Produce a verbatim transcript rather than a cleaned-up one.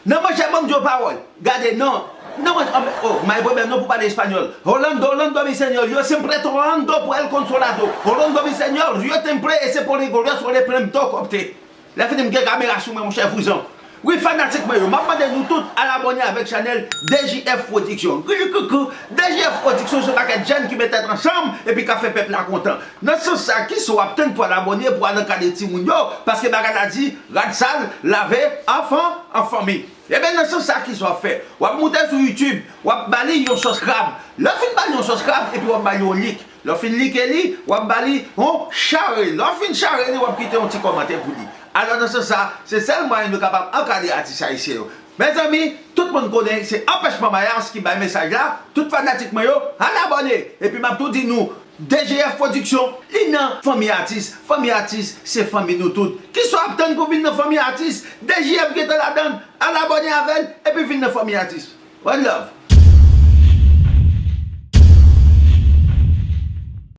Non, monchè, ban m di w pawòl. Gade, non. Non, monchè, oh, may pwoblèm non pou pale espanyòl. Rolando, Rolando, mi señor, yo siempre Rolando por el consolado. Rolando, mi señor, yo siempre ese por el glorioso le prem to kopte. Lè fini m gen kamera sou mwen, monchè, vouzan. Wi, fanatik mwen yo, m ap mande nou tout al abòne avèk chanèl D J F Production. Gri koukou, D J F Production se yon pakèt jèn ki met tèt ansanm epi k ap fè pèp la kontan. Nan sans sa, kisa w ap tann pou al abòne, pou al ankadre timoun yo, paske bagay la di, rad sal, lave, anfan, an fanmi. Ebyen, nan sans sa, kisa w ap fè? W ap moute sou YouTube, w ap ba li yon subscribe. Lè w fin ba li yon subscribe, epi w ap ba li yon like. Lè w fin like li, w ap ba li yon share. Lè w fin share li, w ap kite yon ti kòmantè pou li. Alò, nan sans sa, se sèl mwayen nou kapab ankadre atis ayisyen yo. Mezanmi, tout moun konnen se Anpèchman Mayas ki bay mesaj la. Tout fanatik mwen yo, al abòne. Epi m ap tou di nou, D J F Production, li nan fanmi atis. Fanmi atis, se fanmi nou tout. Kisa w ap tann pou vin nan fanmi atis? D J F gentan ladann. Al abòne avè l, epi vin nan fanmi atis. One love.